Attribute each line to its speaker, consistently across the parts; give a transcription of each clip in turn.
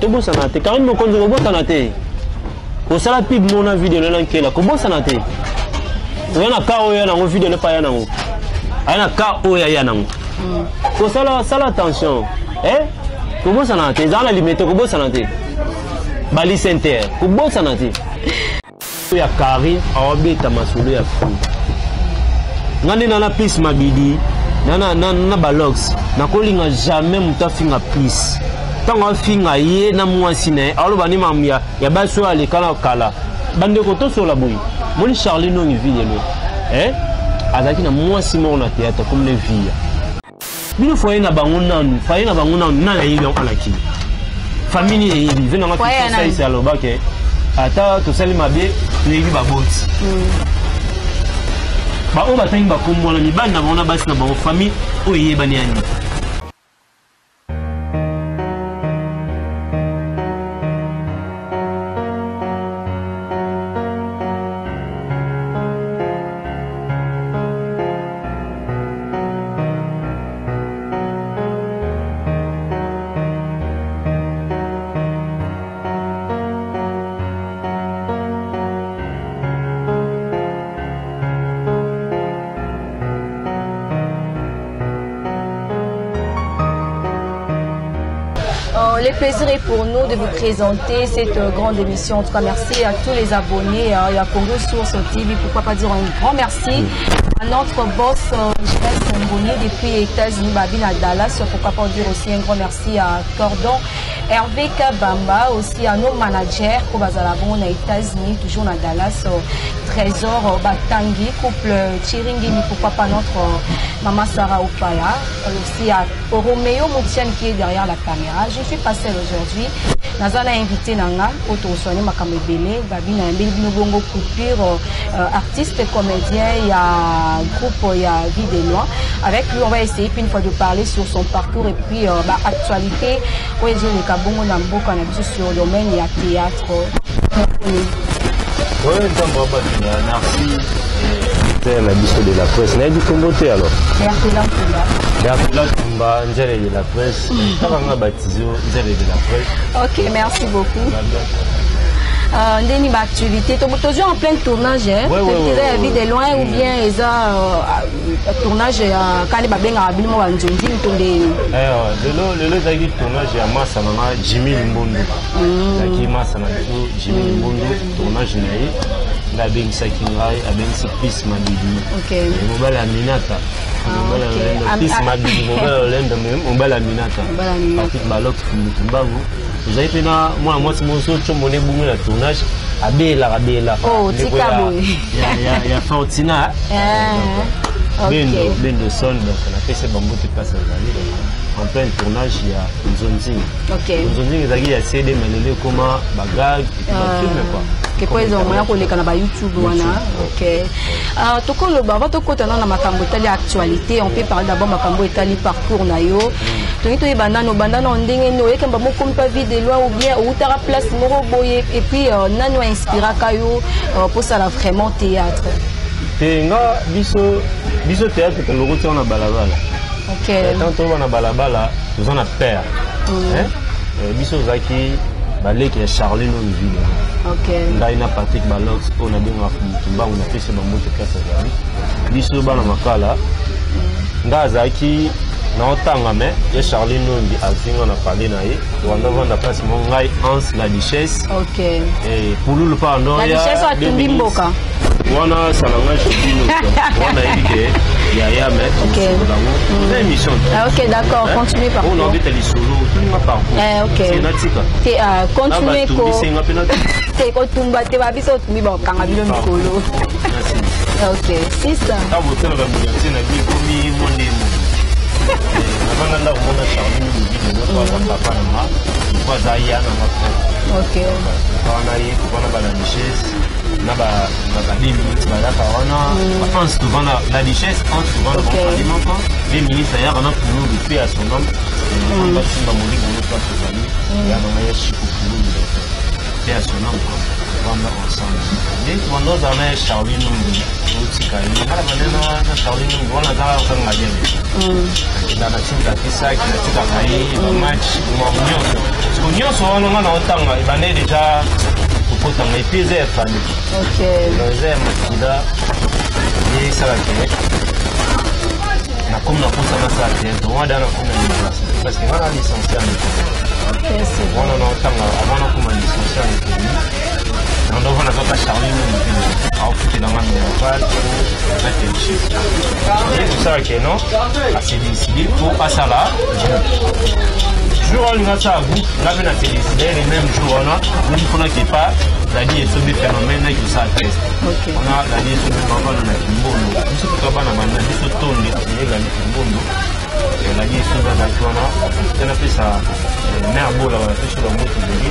Speaker 1: Tobosana te Karine Mokonzi, kobosana te kosala pub mona video na nkela, kobosana te oya na ka oyo ya nango video nepa ya nango aya na ka oyo ya nango kosala sala attention eh kobosana te ezala na limete, kobosana te bali center, kobosana te ya Karine aobeta masolo ya fou. Nga nde nana Peace Mabidi na, na, na balox, nakolinga jamais moto afinga Peace. Ntango afinga ye na mwasi na ye, aloba nde makambo ya basi oyo aleka na kala. Bandeko, tosola boye, moni Charlie Nongi Vilelo, eh? Azalaki na mwasi moko na théâtre comme ne via bino. Foyer na bango nanu, foyer na bango nanu, nani ayebi yango? Alaki famille nini eyebi ve nanga? Tosalisi alobake ata tosali mabe, toyebi baboti baoyo batangi bakombo wana, mibali na bango na basi na bango, famille oyo eyebani ya nini?
Speaker 2: Le plaisir est pour nous de vous présenter cette grande émission. En tout cas, merci à tous les abonnés à Congo Source TV. Pourquoi pas dire un grand merci à notre boss Gérald Songoni depuis États-Unis, Babine à Dallas. Pourquoi pas dire aussi un grand merci à Cordon Hervé Kabamba, aussi à nos managers Kobazalabon aux États-Unis, toujours à Dallas, Trésor Batangi, couple Chiringini, pourquoi pas notre maman Sarah Opaya, aussi à Roméo Moutian qui est derrière la caméra. Je suis pas seule aujourd'hui. Naza na invité nanga oyo tokoswane makambo ebele. Babi na yambeli bino bongo coupure, artiste comédien ya groupe ya Vie de Loin. Avec lui, on va essayer puis une fois de parler sur son parcours et puis ba actualité oyo ezoleka bongo na mboka na biso sur domaine ya théâtre.
Speaker 1: Oui, nzambe abatela, merci te na biso de la presse. Nayebi kombo te alors.
Speaker 2: Bertela Ntumba.
Speaker 1: Bertela Ntumba, nzele de la presse, kaka nga baptisé nzele de la presse.
Speaker 2: Ok, merci beaucoup. Ndeni baactivité, tozwi en plein tournage eza ya Vie de Loin ou bien eza tournage ya kani babengaka bino mo banzonzi to ndeni?
Speaker 1: Lelo, lelo ezalaki tournage ya masa na nga Jimmy Limbondu. Ezalaki masa na biso Jimmy Limbondu, tournage na ye nde abengisaki ngai, abengisi Pis Mabidi, mobali ya Minata, Pis Mabidi, mobali ya Olendo, mobali ya Minata, Patrick Balok Mutumbavu. Tozali mpe na mwana mwasi moso combo ne bungi na tournage, abelaka abelaka ya Fortina Bendo Bendo Son. Donc napesi bango te place azali en plein tournage ya Nzonzing. Nzonzing ezalaki ya CD, mais lelo ekoma bagag bafilm quoi.
Speaker 2: Ke po eza moya koleka na bayoutube wana. Ok, tokoloba avant tokota nano na makambo etali actualité, on peut parler d'abord makambo etali parcours na yo. Tolingi toyeba nano banda na ndenge nini oyekamba mokomi pa Vie de Loin, ou bien outaka place moko boye, et puis nani oinspiraka yo posala vraiment théâtre?
Speaker 1: Te, nga biso théâtre tolokoti wana na balabala. Tant toyoba na balabala, toza na père. Biso ozalaki baleki ya Charlie Noni Video. Ngai na Patrick Balox oyo nabengaka Mutumbangu, napesi bambote place azali. Biso bana Makala, ngai azalaki naotanga, me ye Charlie Nongi azwi nga na pale na ye, wanda vanda place mo ngai Anse la Duchesse pululu pa ando.
Speaker 2: La Duchesse atumbi mboka.
Speaker 1: Wana salanga bino wana yebi ke yaya, me tosololango na émission.
Speaker 2: Ok, d'accord, continue par.
Speaker 1: Oyo naobeta lisolo, otuninga parcours.
Speaker 2: Ok.
Speaker 1: Natika.
Speaker 2: Te, continue ko.
Speaker 1: Senga mpe
Speaker 2: te kotumba te, babiso otumbi bakokanga bino mikolo. Ok, sisa.
Speaker 1: Ntango botala bamoyatie na bi ekomi mondemo, navanda ndako mona Charlie Mingi, aza papa na nga, po aza ya na nga frère. Wana ye wana bala Duchesse na bademinute bayaka wana Anse, tovanda la Duchesse Anse, tovanda bafali moko. De ministre ayaka na Pululu mpe ya son homme basimba molimo no place ozali ya na nga ya Shiko Pululu. Mpe ya son homme tovanda ensemble nde tobanda ozala na ye Charlie Nungu, otika ye nga na bande na Charlie Nungu wana aza okanga bien. Nakenda natindaki saki, natikaka ye bamatch, makambo nyonso. Siko nyonso wana nga na otanga ebande déjà kokotanga, et puis eza ya famille. Donc eza ya makila nde esalaka nakomi nakosa nasala théâtre wana da nakomi na université, parce que nga na licencié en économie. Wana naotanga avant nakoma licencié en économie, nandovanda kaka Charlie Nungu aofutelanga minerval po nakende. Ye kosalaka non, ase décide po asala groupe. Jour alinga asala groupe, nga mpe nase décide le même jour wana moni mpona kepa Dadi Esobi Phénomène naki kosala test. Wana Dadi Esobi bavanda na Kimbondo, biso toka bana banda biso tonde akeyelani Kimbondo. Dadi Esobi azalaki wana te, napesa mare bola bapesi bango tozali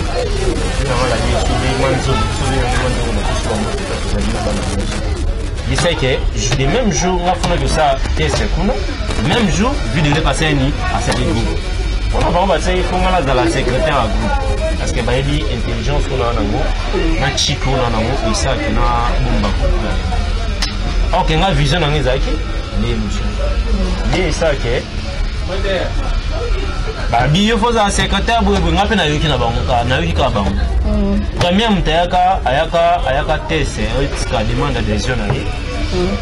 Speaker 1: nanga Dadi Esobi Manzobi sobi yango Manzobi, napesi bango tozali na bana nyonso. Je que le même jour nga funa kosala test kuna, le même jour vu de asali asali groupe wana. Bango basali fo nga nazala secrétaire ya groupe, parce que bayebi intelligence kuna nango na chik kuna nango esalaki na bomba groupe. Ok, nga vision nango ezalaki nde mosusu nde esalaki babi yo fo ozala secrétaire boye boye. Nga mpe nayoki na bango kaka, nayoki kaka bango. Premier moto ayaka test, otika demande d'adhésion na ye,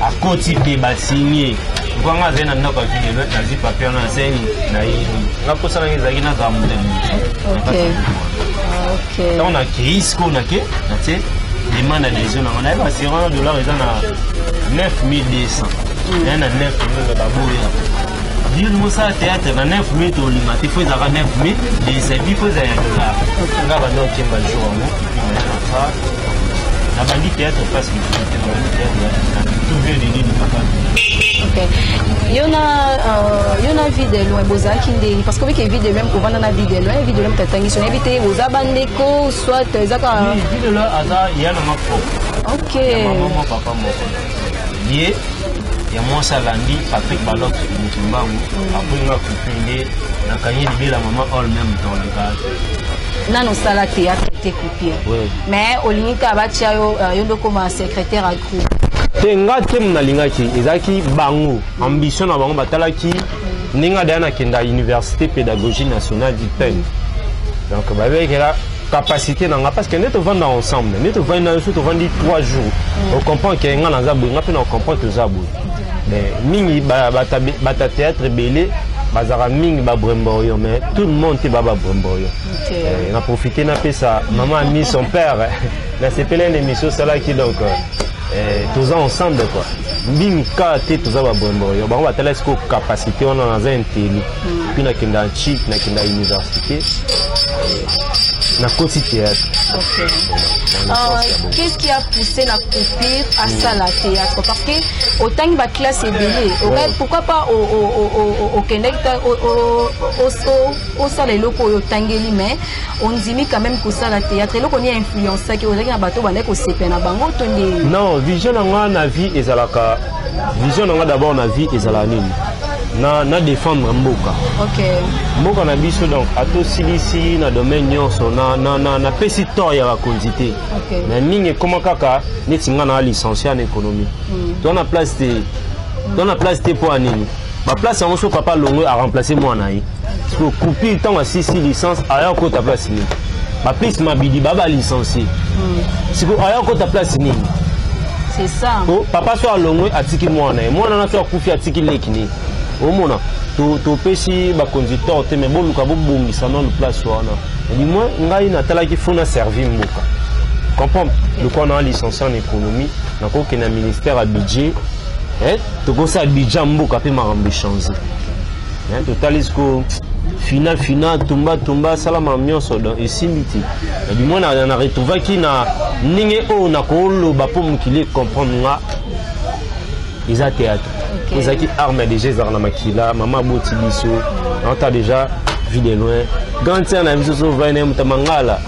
Speaker 1: akoti mpe basigne. Nga azali na ndako ya video, nazwi papier wana, naseni nayebi nga mposa nanga ezalaki nazala moto ya moto. Ntango nakei sikoyo, nake natie demande d'adhésion nango, nayeba sira wana dollar eza na 9200, naye na 9000, baboya. Bino mosala théâtre na 9000, tolima te, fo ezalaka 9200, bi fo ezala ya dollar. Nga banda okemba jour yango, epuis nabandi théâtre place mosusu te, nabandi théâtre na tout vieux Lili papa.
Speaker 2: Ok, yo na Vie de Loin bozalaki ndeni? Parce que obike Vie de Loin, kovanda na Vie de Loin, Vie de Loin moto atangi so, nayebi te boza bandeko soit eza kaka.
Speaker 1: Vie de Loin aza ya nanga propre. Mama mo papa moko, ye ya mwasi alandi Patrick Balok moto mbangu. Apres nga coupe nde nakangi libela mama all même toleka.
Speaker 2: Nano osala théâtre te, coupure, mais olingi kaka batia yo, yo nde okoma secrétaire ya groupe?
Speaker 1: Te, nga te, nalingaki ezalaki bango ambition na bango. Batalaki ndenge adaya nakenda université pédagogie nationale du pen, donc babekela capacité na nga, parce que nde tovanda ensemble, nde tovandi na yo so tovandi 3 jours, ocomprend ke nga naza boye, nga mpe na ocomprend toza boye. Mais mingi bata théâtre ebele bazalaka mingi babremboyo, mais tout le monde te ba babremboyo. Na profite napesa mama ami son père, nasepeli na émission osalaki. Donc toza ensemble quoi, mingi kaka te toza babremboyo. Bango batala sikoyo capacité wana, naza intelli, puis nakenda chik, nakenda université, nakoti théâtre.
Speaker 2: Ok. Qu'est-ce qui a poussé na coupure asala théâtre? Parce que otangi baclasse ebele, pourquoi pas okendaki osala eloko oyo otangeli, mais ondimi quand même kosala théâtre? Eloko nini influençaki? Ozalaki na bato bandaki kosepela na bango to nde?
Speaker 1: Non, vision na nga na vie ezalaka, vision na nga d'abord na vie ezalaka nini? Na défendre mboka. Mboka na biso. Donc atosilisi na domaine nyonso, napesi tort ya bakonzi te. Mais mingi ekóma kaka neti nga na licencié en économie, to na place te, to na place te. Mpo ya nini? Baplace yango so papa longwe, aremplace mwana ye. Siko coupi ntango asisi licence, aya kota place nini? Baplace mabidi ba balicencié, siko aya kota place nini?
Speaker 2: C'est ça.
Speaker 1: Po papa so alongwe, atiki mwana ye, mwana na so akufi, atiki leki nini? Omona topesi bakonzi tort te, mais boluka bobongisa nano place wana. Du moins ngai natalaki fo na servi mboka, comprendre lokola na licencié en économie, nakokende na ministère ya budget, tokosala budget ya mboka mpe makambo echange. Totali siko final final, tumba tumba, salama nyonso, donc esimbi te. Du moins na retrouvaki na ndenge oyo nakoloba mpo mokili comprendre nga eza théâtre. Ezalaki arme déjà, ezalaka na makila mama aboti biso. Naota déjà Vie de Loin, grande sœur na biso, so vai na ye moto mangala.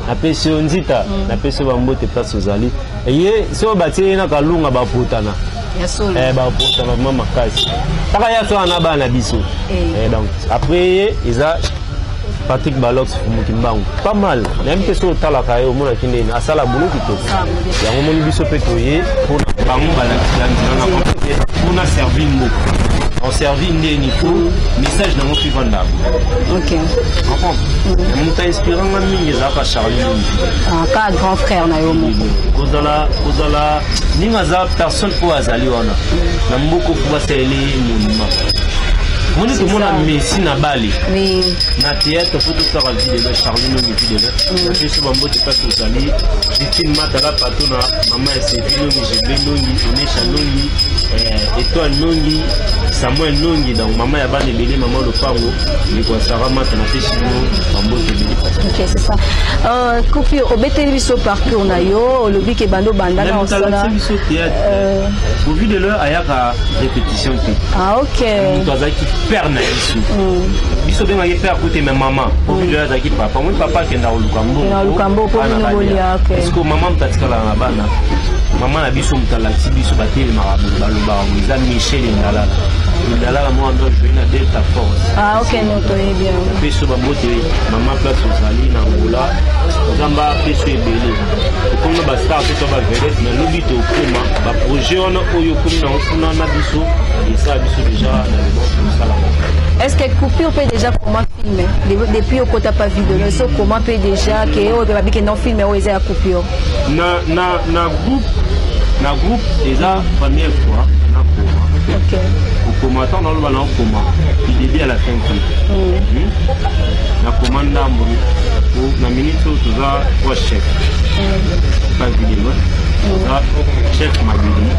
Speaker 1: Napesi yo nzita, napesi yo bambote place ozali. Ye so batie ye na kalunga, bapotana, bapotana vraiment makasi kaka ya so wana bana biso. Donc après ye eza Patrick Balox Mukimbangu pas mal. Nayebi te soki otalaka ye, omonaki ndeni asala boulot kitoko. Yango omoni biso mpe toye mpona bango balakisa nzela na comprendre mpona servir mboka, on servir ndeni po message nango mpe vanda. Comprendre, moto ainspiranga mingi ezalaka Charlie Nongi.
Speaker 2: Ah, ka grand frère na yo moko.
Speaker 1: Kozala ndenge aza, personne oyo azali wana na mboka po basaleli monument. Moni tomona Messi na bale na théâtre, fo tosala video Charlie Nongi, video biso bambote place ozali, Victime Matala Pato na mama ya Sevi Nongi, Jebe Nongi, Onesha Nongi, Étoile Nongi, Samuel Nongi, donc mama ya bana ebele, mama lopango, ndeko ya Sara Mata, napesi bino bambote ebele.
Speaker 2: Ok, c'est ça. Kofi, obeteli biso parcours na yo, olobi ke bando banda na osala
Speaker 1: biso théâtre au vu de l'heure ayaka répétition te.
Speaker 2: Ah, ok.
Speaker 1: Moto azalaki père na biso, biso obengaki père kute, mais mama au vu de l'heure azalaki papa. Moi papa akenda koluka
Speaker 2: mbongo po bino bolia, ok.
Speaker 1: Parce que mama moto atikalaka na bana, mama na biso moto alakisi biso batelemaka boye, balobaka boye, eza Michel Endalala. Endalala mwana ndo ajoue na Delta Force.
Speaker 2: Ah, ok, no toyebi yango.
Speaker 1: Biso bambote mama place ozali na Angola, Nzambe apeso ebele. Okomi na bastar te to bavedette, mais lobi tokóma baprojet wana oyo okomi nango kuna na biso, esala biso déjà na lebon tosalaka.
Speaker 2: Est-ce que coupure peut déjà comment filmer depuis okota pa vidéo so comment peut déjà ke oyo babike non film oyo eza ya coupure?
Speaker 1: Na groupe eza première fois nakoma. Kokoma, ntango naloba nakoma du début à la fin te, nakoma ndambo. Na minute oyo toza trois chef pa vidéo. Toza chef Mabili,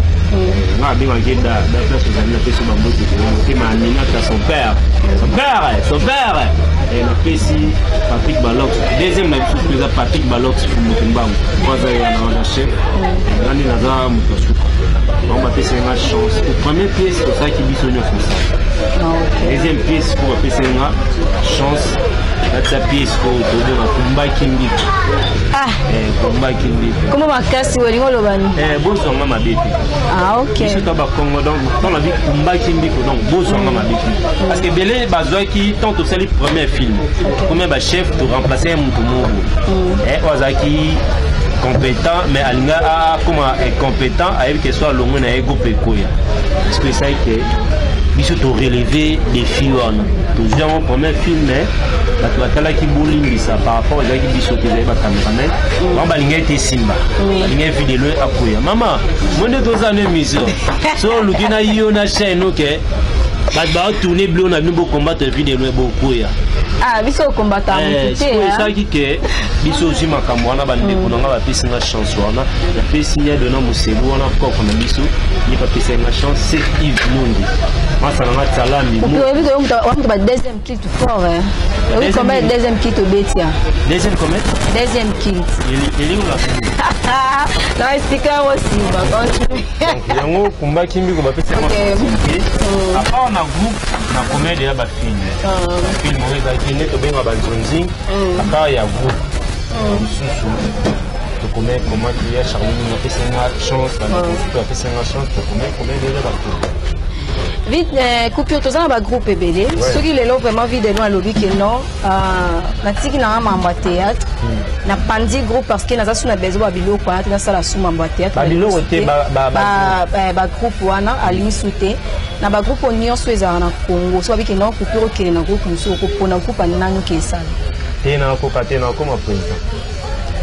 Speaker 1: nga abengaki da da place ozali, napesi bambote motema Aminata, son père, son père, son père. Napesi Patrick Balox, deuxième na biso eza Patrick Balox Fumuki Mbangu, po aza ye wana wana chef. Nga nde naza moto ya suka, bango bapesi nga chance. Première pièce tosalaki biso nyonso ensemble. Deuxième pièce po bapesi nga chance natia pièce oyo tobenga Kumbaki Mbiko. Kumbaki Mbiko.
Speaker 2: Kombo makasi, olingi oloba ni?
Speaker 1: Bozwanga mabe te.
Speaker 2: Ah, ok.
Speaker 1: Biso ta Bakongo, donc ntango nabi Kumbaki Mbiko, donc bozwanga mabe te, parce que ebele bazwaki ntango tosali premier film, premier bachef toremplace ye moto moko oyo azalaki compétent, mais alinga akoma incompétent, ayebi ke so alongwe na ye, groupe ekoya. Parce que esali ke biso torelever défi wana, tozwi yango premier film, bato batalaki, bolimbisa par rapport ezalaki biso te, ezali bacameraman. Bango balingai ete esimba, balingai vidéo akoya. Mama mo nde toza na émission, so oluki na yo na chaîne, oke bato baotourne bilo na bino, bocombattre vidéo bokoya.
Speaker 2: Ah, biso okombata motu te.
Speaker 1: Esalaki ke biso ozwi makambo wana, bandeko na nga bapesi nga chance wana, napesi ya dona moselu wana, koko na biso ye bapesi nga chance, c'est Yves Nondi, masa na nga Tsalami.
Speaker 2: Oyebi moto ba deuxième culte fort, oyebi combien deuxième culte obetia?
Speaker 1: Deuxième combien?
Speaker 2: Deuxième culte.
Speaker 1: Elinga.
Speaker 2: Na esika yango nsima.
Speaker 1: Yango Kumbaki Mbiko bapesi yango facilité. À part na groupe, na comédie ya bafilm, film oyo ezalaki nde tobenga banzonzi. À part ya groupe mosusu tokome komaki ya Charlie Mingi apesi nga chance, bandeko mosusu apesi nga chance, tokome combien déjà bagroupe.
Speaker 2: Vite coupure, toza na bagroupe ebele. Soki lelo vraiment vide no alobi ke non, natiki nanga mambo ya théâtre, napandi groupe parce que naza su na besoin babiloko wana te, nasala su mambo ya théâtre.
Speaker 1: Babiloko te.
Speaker 2: Bagroupe wana alingi su te. Na bagroupe nyonso ezalaka na Congo, so babiki non, coupure okende na groupe mosusu, okopona groupe anani oke esala?
Speaker 1: Te, nakoka te, nakokoma président.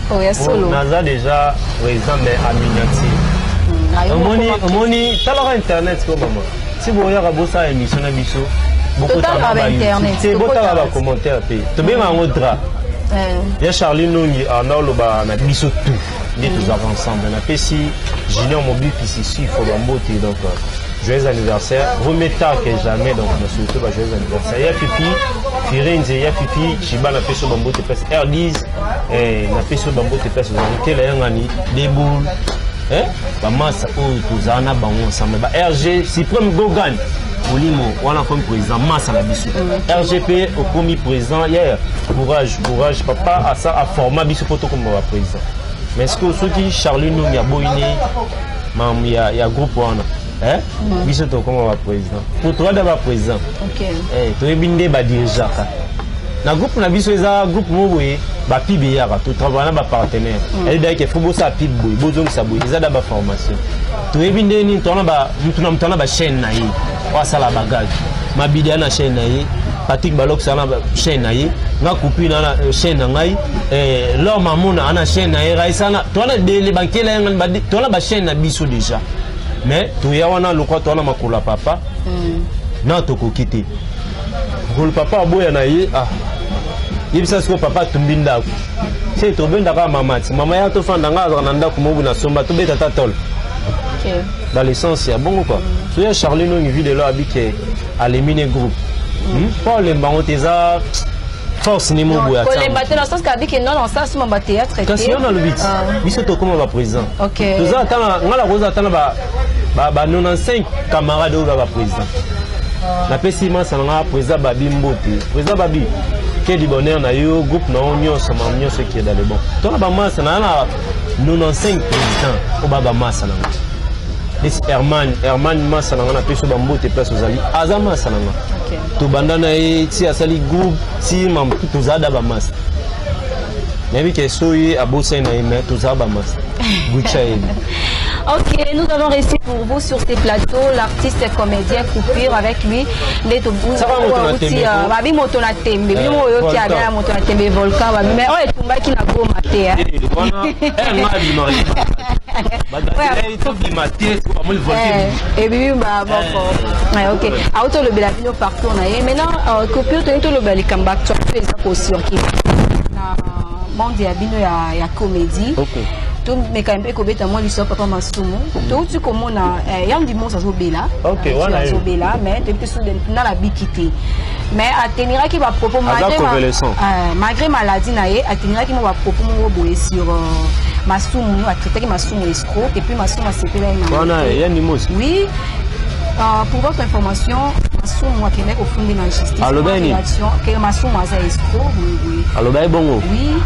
Speaker 2: Oh, ya solo?
Speaker 1: Naza déjà président, mais en miniature. Omoni, omoni, talaka internet ko mama, si boyaka bosala émission na biso.
Speaker 2: Totalaka ba-internet.
Speaker 1: Botala bacommentaire mpe tobenga yango drap ya Charlie Nongi anda oloba na biso tout nde tozalaka ensemble. Napesi Junior Mobikisi Sifo bambote, donc joyeux anniversaire, vaut mieux tard que jamais. Donc na surtout ba joyeux anniversaire ya Fifi Firenze, ya Fifi Chiba, napesi yo bambote place R10, napesi yo bambote place ozali tela yangani deboul, bamasa oyo tozala na bango ensemble, ba RG Suprême Gogan molimo wana komi président, masa na biso RGP okomi président yeah. Courage, courage papa, asa aforma biso mpo tokoma baprésident. Mais ce que soki Charlie Nongi aboyini makambo ya groupe wana, biso tokoma baprésident po toyada baprésident, toyebi nde badirigeaka. Na groupe na biso, eza groupe moko boye, bapub eyaka, totravaille na bapartenaire. Eyebaki fo bosala pub boye, bozongisa boye, eza da baformation. Toyebi ndenge nini towana, mutu na mutu ana bachaîne na ye oyo asala bagage. Mabidi ana chaîne na ye, Patrik Balox ana chaîne na ye, nga Kupine ana chaîne na ngai, Lor Mamona ana chaîne na ye, Raisa ana, towana dele bankela ye, towana bachaîne na biso déjà. Mais toya wana lokwa towana makolo ya papa na tokoki te. Mokolo papa aboya na ye, ah, yebisa sikoyo papa atumbi ndako se tobendaka mama ti mama ya tofanda, nga azalaka na ndako mobu na somba, tobeta ta tole dans l'essence ya bongo quoi. So ya Charlie Nongi vi lelo abike alemine groupe mpo alemba yango te, eza force ni mobu ya
Speaker 2: kolemba te, na sens kabiki non, non, ça suma ba théâtre.
Speaker 1: Kasi yo nalobi ti biso tokóma baprésident, toza ata na nga na kozala ata na ba 95 camarade oyo ba baprésident. Napesi masa na nga président Babi mbote. Président Babi, que du bonheur na yo, groupe na yo nyonso, makambo nyonso ekenda le bon. Tona bamasa na na 95 président oyo ba bamasa na nga neti Herman. Herman masa na nga, napesi yo bambote place ozali, aza masa na nga. Tobanda na ye ti asali groupe ti mamtu, tozala da bamasa. Nayebi ke so ye abosani na ye, mais tozala bamasa Gucha yebi.
Speaker 2: Ok, nous avons reçu pour vous sur ces plateaux l'artiste comédien Coupure avec lui. Babi moto na tembe, bino oyoki abela moto na tembe volcan babi, mais oyo etumbaki na Goma te. Ebimi moko. Ok, auti olobela bino parcours na ye. Maintenant, Coupure, toyini tolobela likambo actualité eza kocirculer na monde ya bino ya comédie. Tomeka mpe kobeta mwa liso papa Masumu. Touti komona Yandi Mos azobela, azobela, mais toyebi te nana biki te, mais ateniraki bapropos malgré maladie na ye. Ateniraki mwa bapropos moko boye sur Masumu, atraitaki Masumu escroc et puis Masumu asepelaki
Speaker 1: na wana Yandi Mos.
Speaker 2: Oui, pour votre information, Masumu akendaki kofundi na justice.
Speaker 1: Alobaki nini?
Speaker 2: Ke Masumu aza escroc boyeboye.
Speaker 1: Alobaki bongo?
Speaker 2: Oui.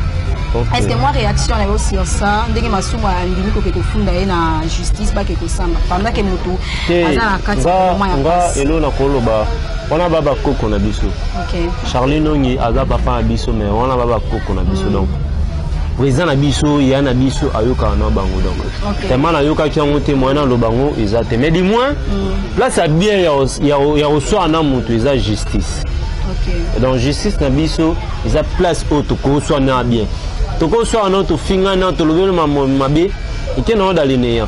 Speaker 2: Okay. Est-ce que moi réaction na yo sur ça, ndenge Masumu andimi koke kofunda ye na justice, bake kosamba pendant ke moto aza na kati
Speaker 1: ya nga? Elo na koloba wana ba bakoko na biso. Charlie Nongi aza papa na biso, mais wana ba bakoko na biso. Donc président na biso, ya na biso, ayokaka na bango. Donc tellement nayokaki yango te, moyen naloba yango eza te. Mais du moins place ya bien ya koswara na moto eza justice. Donc justice na biso eza place oyo tokoswana bien, tokoswara na tofinga na tolobeli mabe eke na oyo dalineya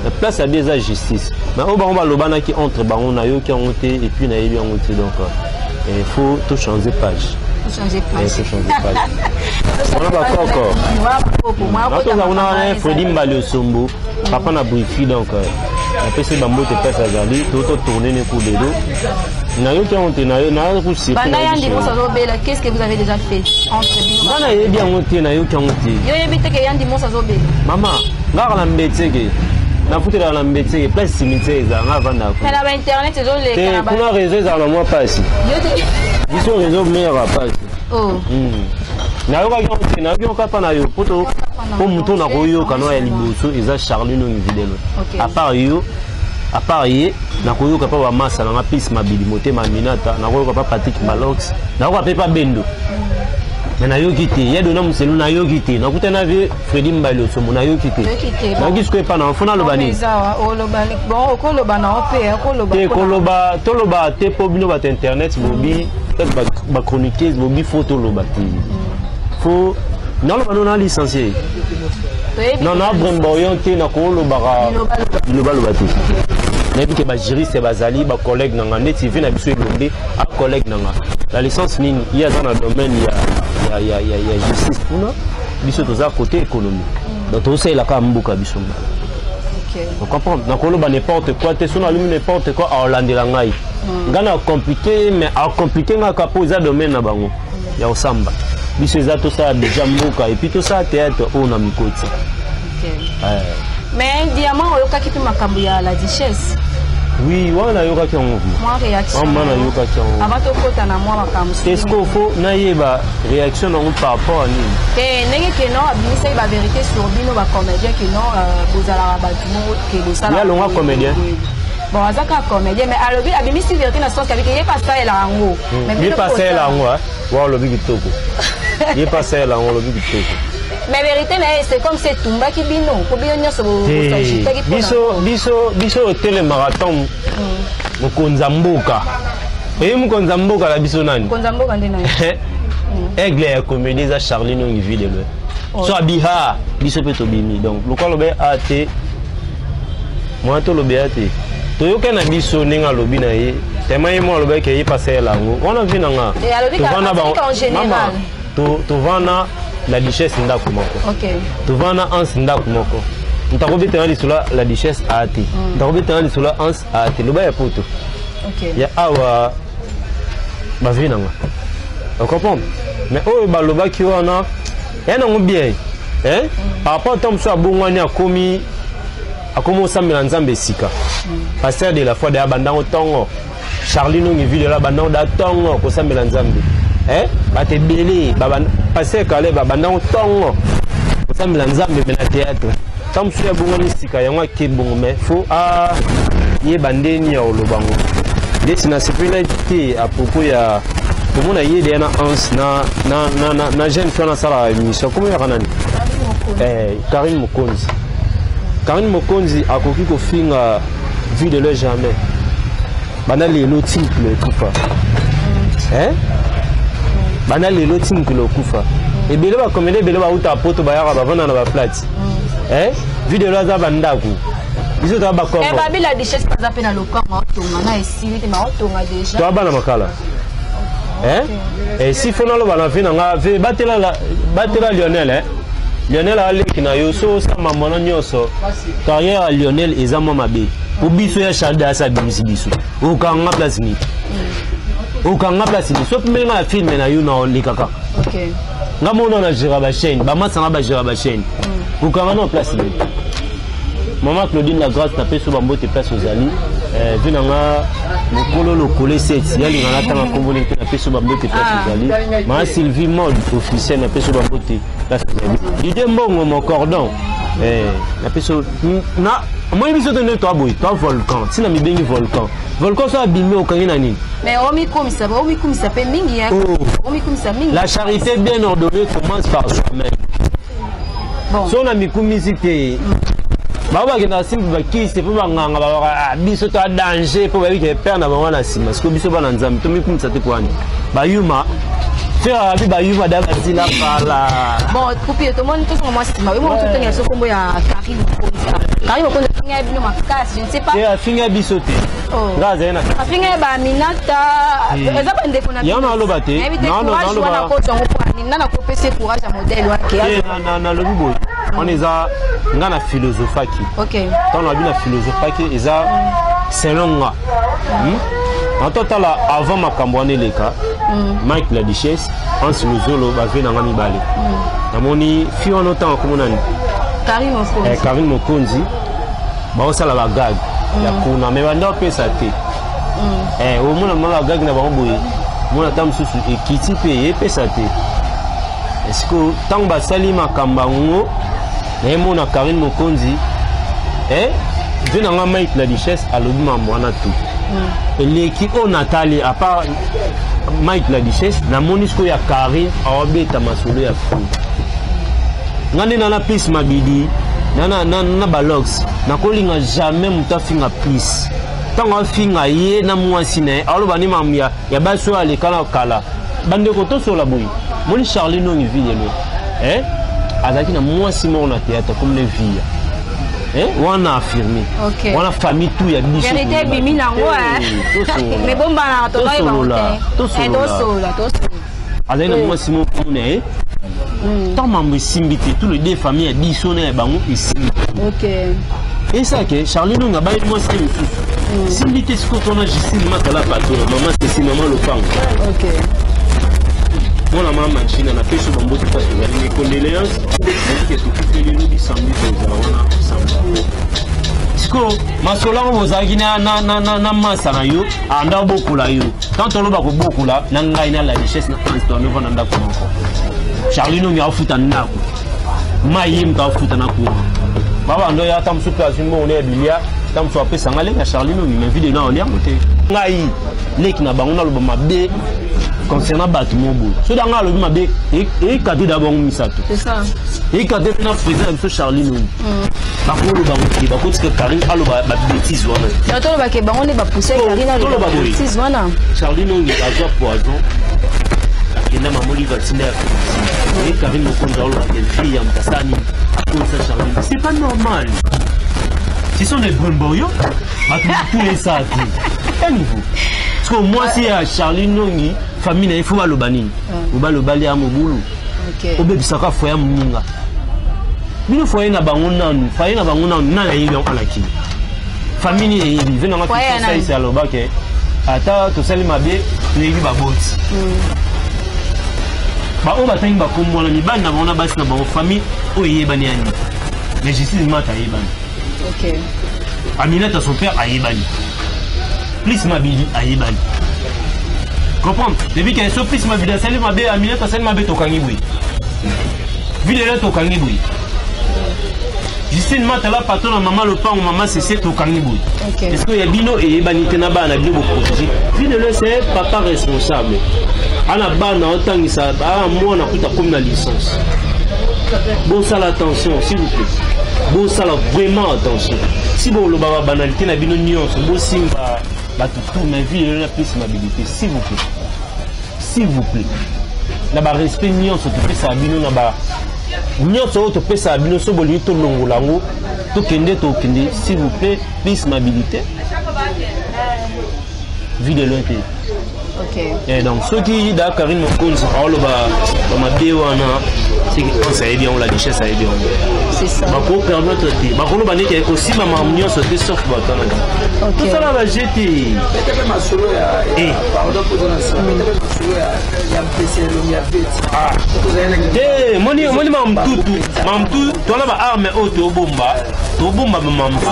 Speaker 1: na place ya bien eza justice. Mais oyo bango balobanaki entre bango, nayoki yango te et puis nayebi yango te. Donc il faut tout changer page.
Speaker 2: Changer page.
Speaker 1: Changer page wana bakoko natoza kuna wana. Fredi Mbali Osombo, papa na brifi, donc napesi bambote place azali. To totourne ne ku lelo, nayoki yango te.
Speaker 2: Banda Yandi Mos azobela, qu'est-ce que vous avez déjà fait entre bino?
Speaker 1: Nga nayebi yango te, nayoki yango te.
Speaker 2: Yo yebi te ke Yandi Mos azobela?
Speaker 1: Mama, ngaka na mbetseke, nafutelaka na mbetseke, place cimetière ezala, nga avandaka.
Speaker 2: Na bainternet ezoleka.
Speaker 1: Kuna réseau ezala na mwa pasi, biso réseau meyaka pasi. Nayokaki yango te, nayoki yango kaka na yo po moto nakoyoka no ya liboso eza Charlie Nongi Videlo. À part yo, à part ye, nakoyoka mpa bamasa nanga pisi Mabili Motema Aminata, nakoyoka mpa Patrik Malox, nakoyoka mpe pa Bendo. Me nayoki te ya Dona Moselu, nayoki te nakuta na vie Fredi Mbali Osomo, nayoki te. Nayoki sikoyo epa na fo naloba nini? Te, koloba toloba te mpo bino bato internet bobi, peut-être bachroniqueuse bobi, fo toloba te. Fo naloba no na licencié non na bremboyon te, nakolobaka bilobaloba te. Nayebi ke bajuriste bazali bacollègue na nga, neti vi na biso Elombe, acollègue na nga la licence nini, ye aza na domaine ya justice kuna, biso toza côté économie. Donc tozosalelaka mboka biso mbala, comprendre. Nakoloba n'importe quoi te. So nalobi n'importe quoi, aolandela ngai, ngai na compliqué, mais acompliqué nga kaka mpo eza domaine na bango ya kosamba. Biso eza tosala déjà mboka et puis tosala théâtre oyo na mikoti.
Speaker 2: Mais Diamant, oyokaki mpe makambo ya la Duchesse?
Speaker 1: Oui, wana nayokaki yango.
Speaker 2: Mwa réaction?
Speaker 1: Ma nayokaki yango.
Speaker 2: Avant tokota na mwa makambo.
Speaker 1: Est-ce qu'il faut nayeba réaction nango par rapport à nini?
Speaker 2: Te, ndenge ke non abimisaki bavérité sur bino bacomédien, ke non bozalaka bato moko ke bosala.
Speaker 1: Ye alongwa comédien?
Speaker 2: Bon, aza kaka comédien, mais alobi, abimisi vérité na sens abiki ye pasalela yango.
Speaker 1: Mais ye pasalela yango, wa olobi kitoko. Ye pasalela yango, olobi kitoko.
Speaker 2: Mais vérité na ye, c'est comme si etumbaki bino po bino nyonso bosagitaki.
Speaker 1: Biso otelemaka ntango mokonzi ya mboka, oyebi mokonzi ya mboka na biso nani?
Speaker 2: Mokonzi ya mboka nde nani?
Speaker 1: Aigle ya comédie eza Charlie Nongi Vue de Loin. So abiha, biso mpe tobimi. Donc lokola alobi a te, mwana tolobi a te, toyoka na biso ndenge alobi na ye. Tema ye mo alobaki ye pasela yango wana vi na nga. Tovanda La Duchesse ndako moko, tovanda Anse ndako moko. Moto akobetanga lisolo La Duchesse aa te, moto akobetanga lisolo Anse aa te. Loba ya poto ya awa, bavi na nga, ocomprendre. Mais oyo balobaki wana ya nango bien, par rapport ntango mosusu abongwani, akomi osambela Nzambe esika pasteur de la foi deya bandango ntongo. Charlie Nongi Vue de Loin bandango da ntongo kosambela Nzambe. Bato ebele, pasteur Kale babandango ntongo kosambela Nzambe. Me na théâtre, ntango mosusu abongwani sika, yango ake bongo. Mais faut ayeba ndeni ya koloba ngo. Ndeti nasepelaki te à propos ya komona ye deya na Anse na jeune fille wana asalaka émission. Komo yaka nani? Karine Mokonzi. Karine Mokonzi akoki kofinga Vue de Loin jamais. Banda lelo ti mokolo ekufa, banda lelo ti mokolo ekufa. Ebele bacomédien ebele bauta poto, bayaka bavanda na baflat. Vue de Loin aza bandako, biso toza bakongo.
Speaker 2: Babi La Duchesse baza mpe na lopango, aotonga na esili te, maotonga déjà.
Speaker 1: Toa bana makala. Si fo naloba na vie na nga, ve batela, batela Lionel. Lionel aleki na yo so osala mambo nyonso. Carrière ya Lionel eza mwa mabe po biso ya Charles asa abimisi biso. Okanga place nini? Okanga place nini? So mpenga na film na yo na oleka kaka nga mona na géra bachaîne, bamasanga bagéra bachaîne. Okanga na place nini? Mama Claudine La Grâce, napesi yo bambote place ozali. Vi na nga mokolo lokolo eseti yalinga natanga nkombo nini te. Napesi yo bambote place ozali. Mama Sylvie Mode Officiel, napesi yo bambote place ozali. Dide Mbongo mo cordon, napesi yo. Na moi biso te nde toa boye, toa volcan. Ntina mibengi volcan, volcan so abimi, okangi na nini?
Speaker 2: Mais omikumisa, omikumisa mpe mingi, omikumisa mingi.
Speaker 1: La charité bien ordonnée commence par soi-même.
Speaker 2: Bon.
Speaker 1: So na mikumisi te, bango bakendaka simple bakisi mpo banganga babaka biso to danger mpo bayebi ke père na bango na nsima. Sikoyo biso bana Nzambe tomikumisa te. Kwani bayuma feraka bi bayuma da basila kala.
Speaker 2: Bon, kupi tomoni tosonga mwa nsima oyo moko totengela so kombo ya Karine Mokonzi. Karine Mokonzi afinga bino makasi, je ne sais pas.
Speaker 1: Te, afinga biso te. Nga azali na
Speaker 2: afinga baminata, eza bandeko na
Speaker 1: yango naloba te.
Speaker 2: Courage wana kozwa ngo mpo nini? Nana kopesa courage ya modèle wana?
Speaker 1: Nalobi boye, wana eza nga na philosophaki. Ntango nabi na philosophaki, eza selon nga. Natotala avant makambo wana eleka, Mike La Duchesse, Anse Luzolo, bave na nga mibale. Namoni fi wana otanga kombo nani?
Speaker 2: Karine Mokonzi.
Speaker 1: Karine Mokonzi baosala bagag ya kuna, me banda opesa te. Omona ma bagag na bango boye, mona ata mosusu ekiti mpe epesa te. Estce ntango basali makambo yango, nayemona Karine Mokonzi, vie na nga Mike La Duchesse alobi mambo wana tu eleki oyo natali. À part Mike La Duchesse, namoni sikoyo ya Karine aobeta masolo ya fu. Nga nde nana Plis Mabidi na balox, nakolinga jamais moto afinga Plis. Ntango afinga ye na mwasi na ye, aloba nde makambo ya basi oyo aleka na kala. Bandeko, tosola boye. Moni Charlie Nongi Vue de Loin, eh? Azalaki na mwasi moko na théâtre comme le via, eh? Wana affirmé. Wana famille tout ya biso.
Speaker 2: Vérité ebimi nango, mais bombanaka, tozoyeba te, tosolola, tosolola.
Speaker 1: Azali na mwasi moko na ye. Ntango mambo esimbi te, tous les deux famille ya biso na ya bango esimbi te. Esake Charlie Nonga abayi mwasi te mosusu simbi te. Sikoyo tona Justine Makala patona, mama Ceci, mama lopango, mwana mama Machina, napesi bambote mpasi ozali. Mes condoléances, nayebike tokuteli lobi samedi, tozala wana samedi. Sikoyo masolo yango bozalaki na masa na yo, anda obokola yo. Tant toloba kobokola na ngai na La Duchesse na Anse, toanova na ndako moko. Charlie Nongi afuta ndako, mai ye moto afuta na courant. Babando ya ata mosusu mpe azwi mbongo ya bilia. Ntango mosusu apesa ngai leki ya Charlie Nongi, mais video na oliango te. Ngai leki na bango naloba mabe concernant bato mo boye, soki anga alobi mabe, ekate da bango misato, ekate mpe na président na biso Charlie Nongi. Bakoloba ngo te, bakotika Karine aloba babétise wana.
Speaker 2: Tolobake bango nde bapousse Karine aloba babétise wana.
Speaker 1: Charlie Nongi azwa poison, akenda mama Olive atinda ya e Karine Mokonzi alobaka fille ya moto asala nini, akolisa Charlie. C'est pas normal, ce sont des bremboyo, bato motu esala te un niveau. Parce que mwasi ya Charlie Nongi, famille na ye, fo baloba nini? Obaloba lia mobulu, obebisaka foyer moninga. Bino foyer na bango nanu, foyer na bango nanu, nani ayebi yango? Alakili famille nini eyebi ve nanga? Tosalisi alobake ata tosali mabe, toyebi baboti baoyo batangi bakombo wana, mibali na bango na basi na bango, famille oyo eyebani ya nini? Mais Justine Mata ayebani, Aminata son père ayebani, Plus Mabili ayebani. Comprendre depuis que so Plus Mabili asali mabe, Aminata asali mabe, tokangi boye videlo, tokangi boye Justine Mata la patron na mama lopango, mama Sese, tokangi boye. Est ce que ya bino eyebani te na bana na bino boprotege? Videlo, c'est papa responsable, ana bana otangisa, ana mwana kuta komi na licence. Bosala attention, s'il vous plaît, bosala vraiment attention. Si boloba babanalité na bino nyonso, bosimba bato tout, mais vie na Plus Mabilité, s'il vous plaît, s'il vous plaît, na barespect nyonso topesaka bino, na ba nyonso oyo topesaka bino, so bolingi tolongola yango, tokende, tokende. S'il vous plaît, Plus Mabilité, vie de loin te. Eh, donc soki da Karine Mokonzi aoloba bamabe wana, soki Anse ayebi yango, la duchesse ayebi yango, bakopermettre te, bakoloba ndenge kosimba makambo nyonso te, sauf bato wana tosala baje te.
Speaker 3: Bete mpe masolo ya, pardon, mpo na nsima, bete mpe masolo ya mpese elongi ya veti.
Speaker 1: Te, moni moni mamututu mamutu towana baarme oyo tobomba, tobomba bamamutu,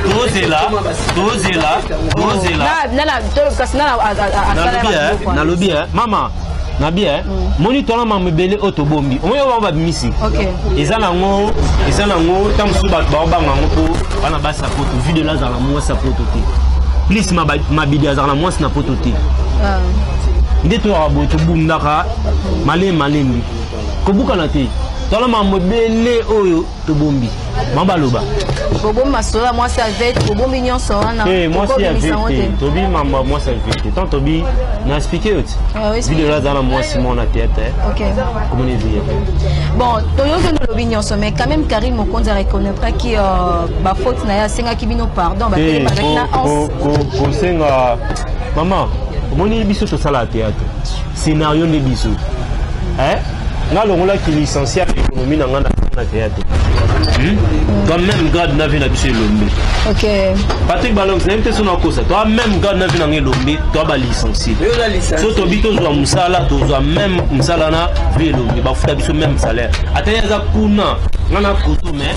Speaker 1: tozela, tozela, tozela.
Speaker 2: Kasi nana asala biloko wana.
Speaker 1: Nalobi mama nabi moni towana makambo ebele oyo tobombi, omoni oyo bango babimisi. Eza nango, eza nango. Ntango mosusu bato baobanga yango mpo bana basi ya poto. Videlo azala na mwasi ya poto te, Plus Mabidi azala na mwasi na poto te. Nde toyaka boye, tobundaka malembe malembe, kobukana te. Towana makambo ebele oyo tobombi, bango baloba.
Speaker 2: Bobombi masolo ya mwasi ya vete, bobombi nyonso wana.
Speaker 1: Te, mwasi ya
Speaker 2: Bokobimisa yango
Speaker 1: vete
Speaker 2: te.
Speaker 1: Tobi mambo ya mwasi ya vete tant tobi na expliqué yo ti.
Speaker 2: Ah, oui, expliqué.
Speaker 1: Videlo aza na mwasi moko na théâtre, komoni vie.
Speaker 2: Bon, toyoki olobi nyonso, mais quand même Karine Mokonzi areconnaîtraki bafaute na ye, asengaki bino pardon.
Speaker 1: Te.
Speaker 2: Batele bazalaki na Anse.
Speaker 1: Kosenga mama, omoni biso tosala théâtre, scénario nde biso. Eh? Nga longolaki licencié ya économie na nga na théâtre. Toi même grade na vie na biso elombe. Patrick Balongs, nayebi te so nakosa. Toi même grade na vie na nga elombe, toi balicencié.
Speaker 3: Yo oza licencié.
Speaker 1: So tobi tozwa mosala, tozwa même mosala na vie elombe, bafuta biso même salaire. Ata ye aza kuna, nga na koto, mais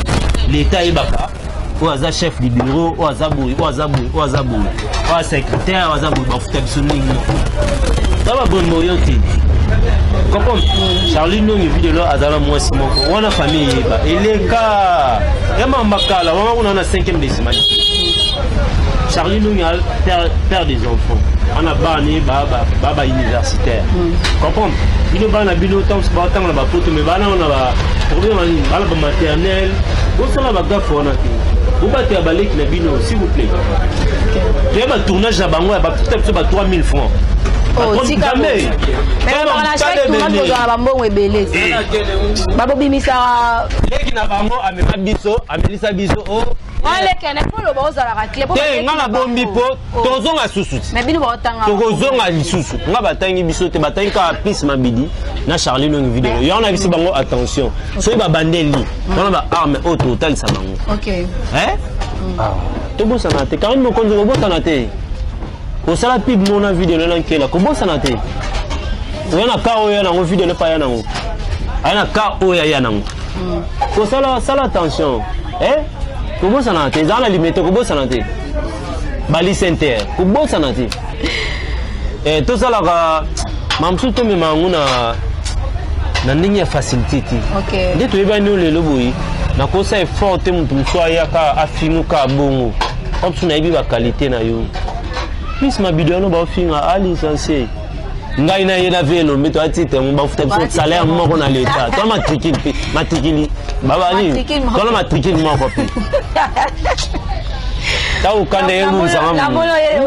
Speaker 1: l'état ayebaka oyo aza chef du bureau, oyo aza boye, oyo aza boye, oyo aza boye, oyo aza secrétaire, oyo aza boye, bafuta biso ndenge moko. Ta babombo yo te, comprendre? Charlie Nongi videlo aza na mwasi moko wana, famille eyeba, eleka ya mamba kala wana kuna na 5e décimal. Charlie Nongi a père des enfants, ana bana ba universitaire. Comprendre? Bino bana bino ntango batanga na bapoto, mais bana wana ba problème nini? Bana ba maternelle, bosala bagaffe wana te, bobatela baleki na bino, s'il vous plaît. Toya batournage na bango ya bafuta biso ba 3000 francs.
Speaker 2: Oh, tika.
Speaker 1: Jamais.
Speaker 2: Mais na chaque tournage kozala bambongo ebele, babobimisaka.
Speaker 1: Leki na bango amema biso, amelisa biso o.
Speaker 2: Walekene mpo loba ozalaka clé.
Speaker 1: Te, nga nabombi mpo tozonga susu ti.
Speaker 2: Mais bino baotanga.
Speaker 1: Tokozonga lisusu. Nga batangi biso te, batangi kaka Plus Mabidi na Charlie Longi video yango. Na bisi bango attention, soki babandeli wana baarme oyo totalisa bango. Eh? Tobosana te, Karine Mokonzi, kobosana te kosala pub mona video na nkela, kobosana te. Oya na ka oyo ya nango, video nepa aya nango, aya na ka oyo aya nango, kosala sala attention. Eh? Kobosana te, ezala na limete, kobosana te bali center, kobosana te. Eh, tosalaka mamosusu, tomema yango na ndenge ya facilité te. Nde toyebani oyo lelo boye, nakosa effort te, moto mosusu ayaka afimuka bongo. Obiso nayebi baqualité na yo. Plus mabido wana baofinga alicencie ngai na ye na vie elombe to atitre mo bafuta biso salaire moko na leta to matricule mpe matricule babani to na matricule moko mpe ntango kanda ye ebungisanga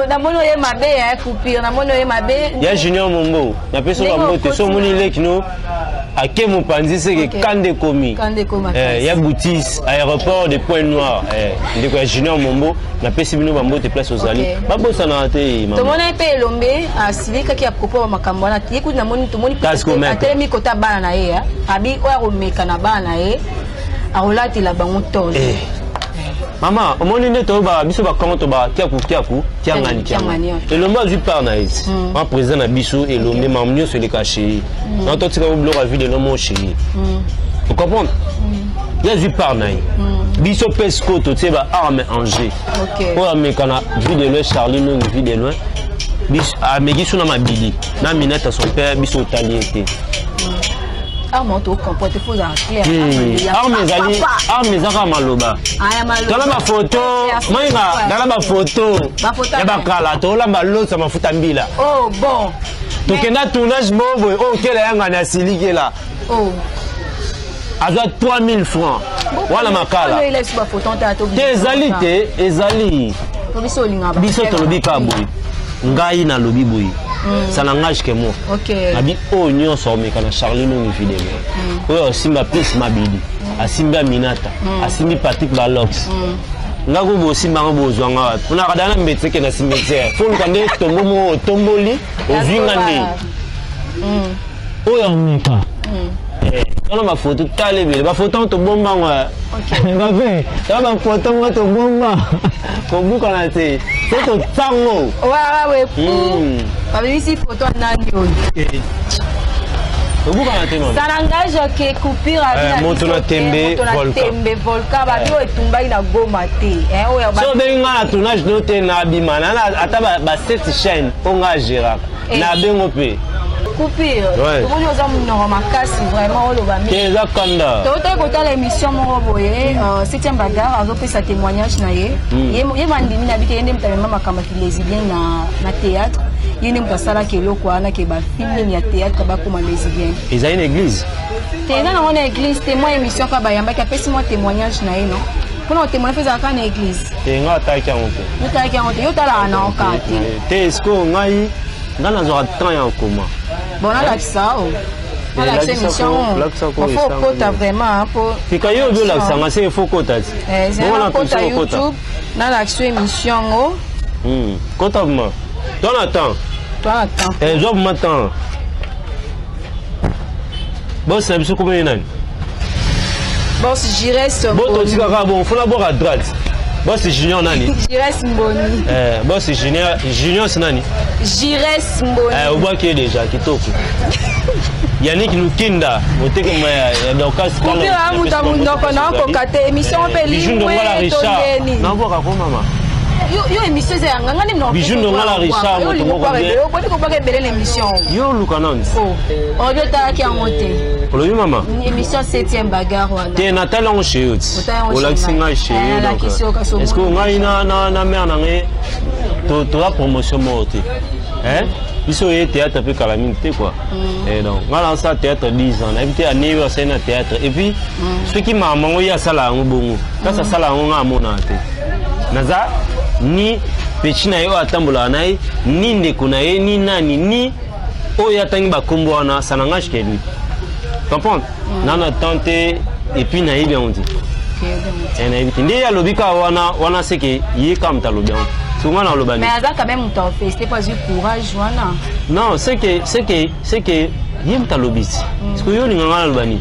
Speaker 2: namoni oye mabe ya coupure, namoni oye mabe.
Speaker 1: Ya Junior Mombo, napesi yo bambote. So omoni leki no ake mopanzi seke kanda ekomi ya Boutis, aéroport de Point Noir. Ndeko ya Junior Mombo, napesi bino bambote place ozali, babosanaka te.
Speaker 2: Tomoni mpe Elombe asilikaki ya propos ya makambo wana. Ye kutu namoni, tomoni atelemi kota bana na ye, abi oyo akomeka na bana na ye, akolatela bango tole.
Speaker 1: Mama, omoni nde toyobaka biso bakongo, tobaka kiaku kiaku kiangani kiangani. Elombe azwi part na ye ti ma président na biso Elombe, makambo nyonso eleka chez ye. Na totika biloko ya vide nomo chez ye, ocomprendre? Ye azwi part na ye. Biso mpe sikoyo totie ba arme en jeu. Oyo ameka na Vue de Loin, Charlie Nongi, Vue de Loin ameki so na mabidi na Minata son père, biso otali ye te.
Speaker 2: Arme tocomprendre te, faut ozala clair.
Speaker 1: Arme ezali, arme eza kaka maloba. Tala bafoto mainga, tala bafoto ya bakala, tolamba loso ya mafuta mbila.
Speaker 2: Oh bon.
Speaker 1: Tokenda tournage moko boye, oyo okela yangani asilikela, azwa 3000 francs wana makala te. Ezali te, ezali biso tolobi kaka boye. Ngai nalobi boye, ça n'engage que moi. Nabi oyo nyonso omeka na Charlie Nongi, Vue de Loin oyo asimba plus mabidi, asimbi Aminata, asimbi Patrick Balox, nga ko bosimbanga, bozwanga wapi? Mpona kada na mbeteke na cimetière, fo luka nde tombo moko otomboli, ozwi nga nde oyo ameka tala bafoto, tala ebele bafoto yango tobombango bape. Tala bafoto ngo tobomba, kobukana te so totango.
Speaker 2: Babimisi foto nani oyo?
Speaker 1: Tobukana te.
Speaker 2: Ça n'engage que coupure.
Speaker 1: Moto na tembe.
Speaker 2: Volcan, tembe volcan, babi oyo etumbaki na Goma te.
Speaker 1: So obengi nga na tournage no te, na abima ata ba sept chaîne mpo nga agéraka na bengo mpe.
Speaker 2: Coupure, omoni oza monoko makasi vraiment, oloba.
Speaker 1: Te, eza kanda.
Speaker 2: Totaki kotala émission moko boye, Septième Bagarre azopesa témoignage na ye. Ye bandimi na bike, ye nde moto amema makambo ya kilesbienne na théâtre, ye nde moto asalaki eloko wana ke bafilme nini ya théâtre bakoma lesbienne.
Speaker 1: Ezali na église?
Speaker 2: Te, eza nango na église te. Mwa émission kaka bayambaki, apesi mwa témoignage na ye. No mpona kotémoigne mpe ezalaka na église?
Speaker 1: Te, nga atalaki yango te.
Speaker 2: Yo talaki yango te? Yo talaka na oka te?
Speaker 1: Te, sikoyo ngai, nga nazwaka temps ya okoma.
Speaker 2: Bon, nalakisa o, nalakisa émission, faut okota vraiment po.
Speaker 1: Tika yo obi olakisanga se, faut kota ti.
Speaker 2: Nakota YouTube, nalakisa émission yango.
Speaker 1: Kota vraiment, toi na temps.
Speaker 2: Toi na temps.
Speaker 1: Zwa vraiment temps. Boss na biso komoni nani?
Speaker 2: Boss Jires.
Speaker 1: Bo totika kaka bon, fona bwaka à droite. Boss Junior nani?
Speaker 2: Jires Mboni.
Speaker 1: Boss Junior, Junior si nani?
Speaker 2: Jires Mboni.
Speaker 1: Obwaki ye déjà kitoko. Yannick Lukinda motekema ya Dorcas.
Speaker 2: Kupira mutu ya monoko na okoka te, émission mpe limwe tondeni.
Speaker 1: Nabwaka ko mama.
Speaker 2: Yo émission eza yanga, nga nde.
Speaker 1: Bijou Ndongala Richard.
Speaker 2: Moto moko okoki kobwaka ebele na émission.
Speaker 1: Yo oluka nani?
Speaker 2: Obi otalaki yango te?
Speaker 1: Olobi mama.
Speaker 2: Émission Septième Bagarre wana.
Speaker 1: Te, natali yango chez yo ti olakisi ngai chez yo. Donc est ce que ngai na mare na ngai toza promotion moko te? Biso oye théâtre mpe kala mingi te quoi. Donc ngai nasala théâtre 10 ans, nayebi te ane oyo asali na théâtre. Et puis soki makambo yango ye asala yango bongo, kasi asala yango, ngai amonaka te. Naza ni petit na ye oyo atambolaka na ye, ni ndeko na ye, ni nani, ni oyo atangi bakombo wana, ça n'engage que lui, comprendre? Na temps te, et puis nayebi yango te, nayebi te nde ye alobi kaka wana wana, seke ye kaka moto alobi yango, so nga naloba.
Speaker 2: Mais aza quand même moto afeste po azwi courage wana.
Speaker 1: Non, c'est que ye moto alobi ti parce que yo olinga nga naloba nini?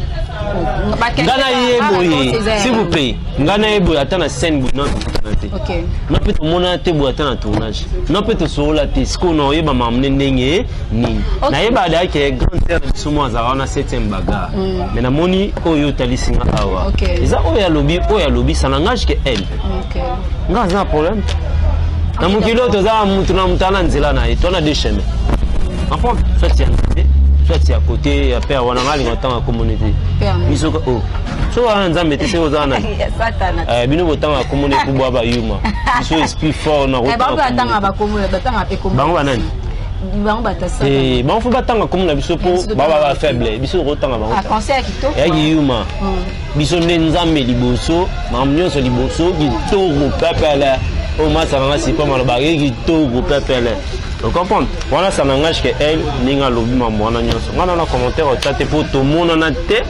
Speaker 1: Nga na ye boye, s'il vous plaît, nga na ye boye, ata na scène boye na tokutana te, na mpe tomonana te boye, ata na tournage na mpe tosolola te. Sikoyo na oyeba makambo nde ndenge nini? Nayeba adayaki grande sœur na biso mo azalaka wana, Septième Bagarre, mais namoni oyo otalisi nga awa eza oyo alobi, oyo alobi, ça n'engage que elle. Nga aza na problème na mokili oyo, toza mutu na mutu ana nzela na ye, to na deux chemins enfin, soit ya nzete, soit ya côté ya père wana. Nga alinga ntanga komoni te biso o. So wana Nzambe te, se oza nani? Bino botanga kombo na ekubwa bayuma, biso esprit fort na bango banani?
Speaker 2: Bango batasa.
Speaker 1: Bango fo batanga kombo na biso mpo baba bafaible, biso tokotanga bango. Eyaki yuma, biso nde Nzambe liboso, makambo nyonso liboso. Kitoko pepele oyo masanga nga sipa malobaka ye kitoko pepele, ocomprendre wana. Ça n'engage que elle. Ndenge alobi mambo wana nyonso, nga na commentaire otya te, mpo tomonana te,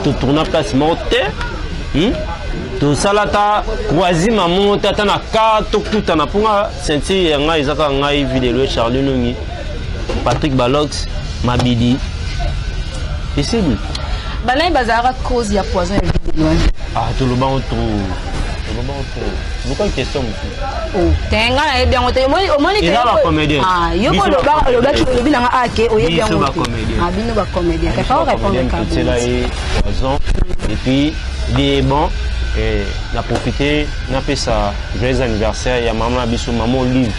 Speaker 1: totourna place moko te, tosala ata croisima moko te, ata na ka tokutana. Mpo nga ceinture ya ngai eza kaka ngai, Videlo, Charlie Nongi, Patrick Balox, Mabidi, esili.
Speaker 2: Banani bazalaka cause ya poison ya Videlo?
Speaker 1: Ah, tolobango trop, tolobango trop. Luka question mosusu.
Speaker 2: Te, nga nayebi yango te. Omoni?
Speaker 1: Eza bacomédien.
Speaker 2: Yo olobaki, olobi nanga ake oyebi yango te. Bino bacomédien, pas répondre.
Speaker 1: Totiela ye poison et puis de bon. Na profite napesa joyeux anniversaire ya mama na biso, mama Olive,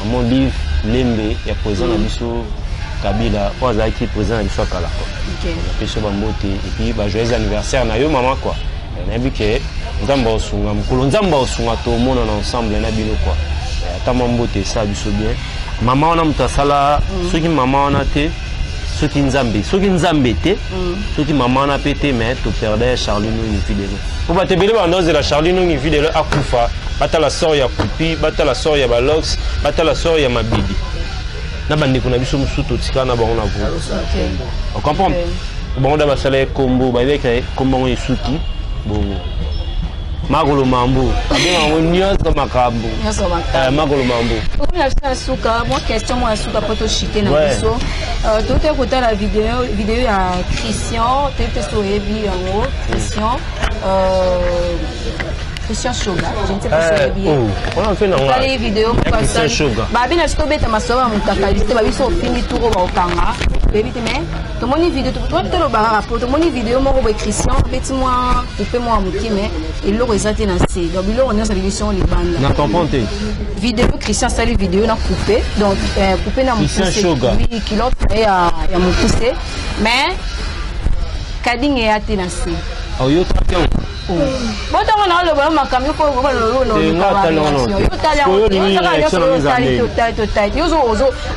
Speaker 1: mama Olive Lembe ya président na biso Kabila, oyo azalaki président na biso ya kala quoi. Napesi yo bambote et puis ba joyeux anniversaire na yo mama quoi. Nayebi ke Nzambe aosunga, mokolo Nzambe aosunga tomonana ensemble na bino quoi. Ata mwa mbote esala biso bien. Mama wana moto asala, soki mama wana te, soki Nzambe, soki Nzambe te, soki mama wana mpe te, mais toperde Charlie Nongi Videlo, po bato ebele banda ozela Charlie Nongi Videlo akufa, batala sort ya Kupi, batala sort ya Balox, batala sort ya Mabidi na bandeko na biso mosusu totikala na bango na groupe, ocomprendre? Bango da basala ye kombo, bayebeka kombo yango esuki bongo. Makolo mambo abenga yango nyonso makambo. Makolo mambo.
Speaker 2: Okomi na biso na suka. Mwa question mwa ya suka mpo toshite na biso. Tote kotala video ya Christian, toyebi te so oyebi yango, Christian Shoga, je ne sais pas si oyebi ye. Otali video moko, babi na biso tobeta masolo ya motakali te, babi so ofingi turo baokanga, toyebi te. Mais tomoni video, toloba kaka po tomoni video moko boye, Christian abeti mwa coupe mwa moke, mais eloko eza te na se, donc biloko nyonso abimisi yango libanda.
Speaker 1: Na comprendre te.
Speaker 2: Video, Christian asali video na coupe, donc coupe na mokuse, oui, culotte na ye ya mokuse, mais kadinge eya te na se.
Speaker 1: Oyokaki yango?
Speaker 2: Botango na oloba makambo yo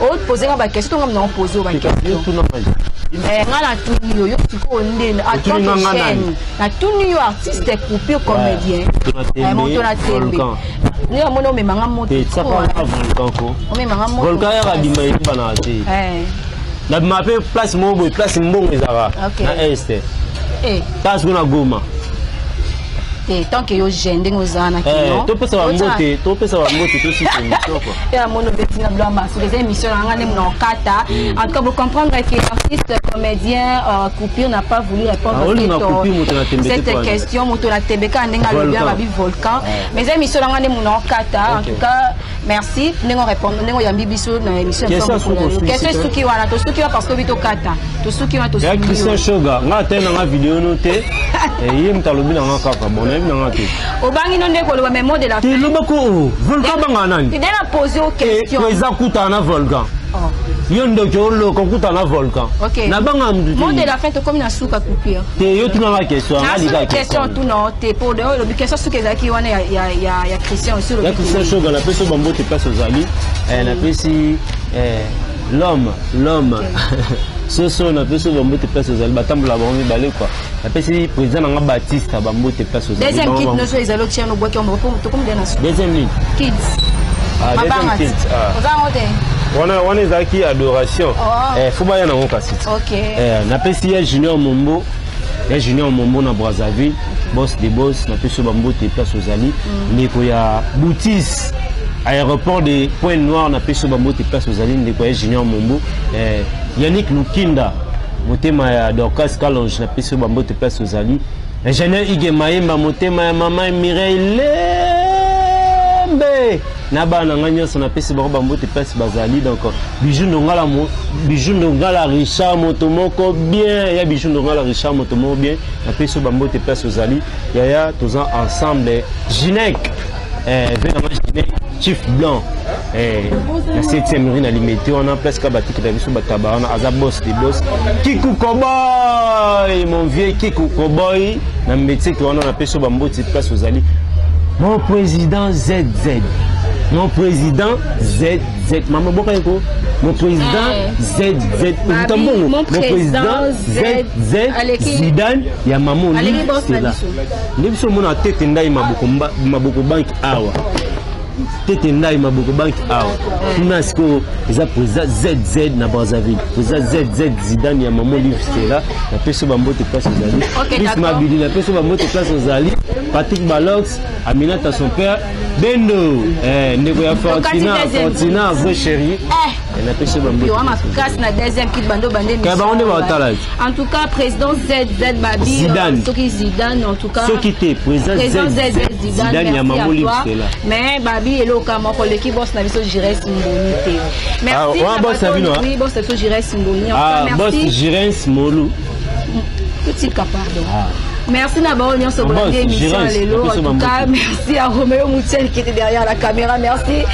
Speaker 2: opose nga baquestion, tonga na opose yo baquestion. Nga natuni yo, yo sikoyo nde chaîne, natuni yo artiste coupure comédien, moto na tembe, nde amoni omemanga moto.
Speaker 1: Omemanga moto, volcan yaka bima eyebanaka te. Nabima mpe place moko boye, place mbongo ezalaka na Est, place kuna Goma.
Speaker 2: Te, tant que yo jeune ndenge oza na
Speaker 1: kino, topesa bambote, topesa bambote, tosisa émission quoi.
Speaker 2: Ya mono beti na biloko masuka, eza émission na nga nde mona okata. En tout cas, vous comprendre que l'artiste comédien Coupure n'a pas voulu répondre cette question. Moto na tembe kaka ndenge alobi babi volcan, mais eza émission na nga nde mona okata. En tout cas, merci ndenge orépondre, ndenge oyambi biso na émission. Question esuki wana, tosuki wana parce que obi tokata, tosuki wana.
Speaker 1: Tosuki. Christian Shoga, nga ate nanga video no te, ye moto alobi nanga kaka bon, nayebi nanga te.
Speaker 2: Obangi no nde koloba, mais mot de la
Speaker 1: fin. Elobako volcan banga nani?
Speaker 2: Nde na pose yo question.
Speaker 1: Eza kutana na volcan, yo ndoki oloka okutana na volcan, nabanga mutu.
Speaker 2: Mot de la fin, tokomi na suka, Coupure.
Speaker 1: Te, yo tunanga question.
Speaker 2: Nga lika question tuna te, po de olobi question suka ezalaki wana ya Christian aussi.
Speaker 1: Ya Christian Shoga, napesi yo bambote place ozali. Napesi l'homme, l'homme soso, napesi yo bambote place ozali, batambola bango mibale quoi. Napesi président nanga Batista bambote place
Speaker 2: ozali. Deuxième kit nyonso ezali otia no bwaki yango, tokomi de na suka.
Speaker 1: Deuxième nini?
Speaker 2: Kids. Mabanga oza yango te.
Speaker 1: Wana wana ezalaki adoration, fo baya nango kasi. Napesi ya Junior Mombo, ya Junior Mombo na Brazzaville, boss de boss, napesi yo bambote place ozali. Ndeko ya Boutis, aéroport de Pointe Noire, napesi yo bambote place ozali, ndeko ya Junior Mombo. Yannick Lukinda, motema ya Dorcas Kalonge, napesi yo bambote place ozali. Ingénieur Ige Mayemba, motema ya mama Mireille Lembe na bana na ngai nyonso, napesi bango bambote place bazali. Donc Bijou Ndongala, Bijou Ndongala Richard, moto moko bien, ya Bijou Ndongala Richard, moto moko bien, napesi yo bambote place ozali yaya, toza ensemble. Ginek, ve nanga Ginek Chief Blanc, na 7e rue na Limete wana, place ka batikela biso bataba wana, aza boss de boss. Kiku Koboy, mon vieux. Vieux Kiku Koboy na Mbetseke wana napesi yo bamboti place ozali. Mon président ZZ. Mon président ZZ. Maman boka yeko. Mon président ZZ.
Speaker 2: Babi,
Speaker 1: Mbongo.
Speaker 2: mon
Speaker 1: Mon président
Speaker 2: président
Speaker 1: ZZ
Speaker 2: Aleki.
Speaker 1: Zidane ya maman
Speaker 2: Aleki boss na
Speaker 1: Stella.
Speaker 2: biso.
Speaker 1: Nde biso omona tete ndai maboko maboko banki awa. Tete ndai maboko banki awa. Kuna sikoyo eza président ZZ na Brazzaville. Président ZZ Zidane ya maman Olive Stella. Napesi yo bambote place ozali.
Speaker 2: Ok,
Speaker 1: Chris
Speaker 2: d'accord.
Speaker 1: Mabili napesi yo bambote place ozali. Patrick Balox, Aminata son père. Bendo, eh, ndeko ya Fortina,
Speaker 2: deuxième.
Speaker 1: Fortina vrai chéri.
Speaker 2: Eh.
Speaker 1: Eh, napesi yo bambote.
Speaker 2: Yo makasi na deuxième kit bando bande
Speaker 1: Kaya bango nde baotala ti.
Speaker 2: En tout cas, président ZZ Babi,
Speaker 1: Zidane.
Speaker 2: soki Zidane en tout cas.
Speaker 1: Soki te président
Speaker 2: Président
Speaker 1: ZZ
Speaker 2: ZZ Zidane,
Speaker 1: Zidane ya
Speaker 2: merci
Speaker 1: maman
Speaker 2: à
Speaker 1: Olive
Speaker 2: toi.
Speaker 1: Stella.
Speaker 2: Mais Babi eloka moko leki boss na biso Jires Mboni te. Merci.
Speaker 1: Ah, wana
Speaker 2: na
Speaker 1: boss na
Speaker 2: bato-
Speaker 1: bino, ah?
Speaker 2: Oui, boss na biso Jires Mboni. En tout
Speaker 1: Ah,
Speaker 2: cas,
Speaker 1: boss
Speaker 2: merci.
Speaker 1: Jirens Molu.
Speaker 2: Totika pardon.
Speaker 1: Ah.
Speaker 2: Merci d'abord nyonso
Speaker 1: Boss,
Speaker 2: bolandi émission
Speaker 1: Jires,
Speaker 2: lelo. En
Speaker 1: napesi
Speaker 2: tout
Speaker 1: bambote.
Speaker 2: cas, merci à Roméo Moutiel qui était derrière la caméra. Merci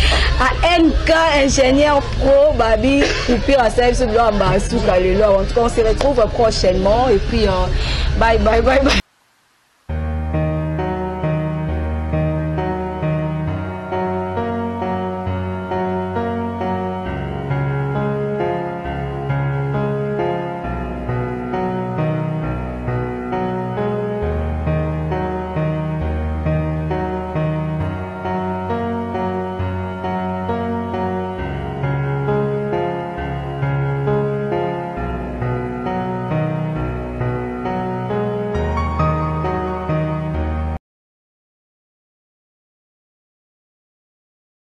Speaker 2: à NK, ingénieur pro, Babi, Coupure à Sèvres, Blanc, Basuka, lelo. En tout cas, on se retrouve prochainement. Et puis, bye, bye, bye, bye.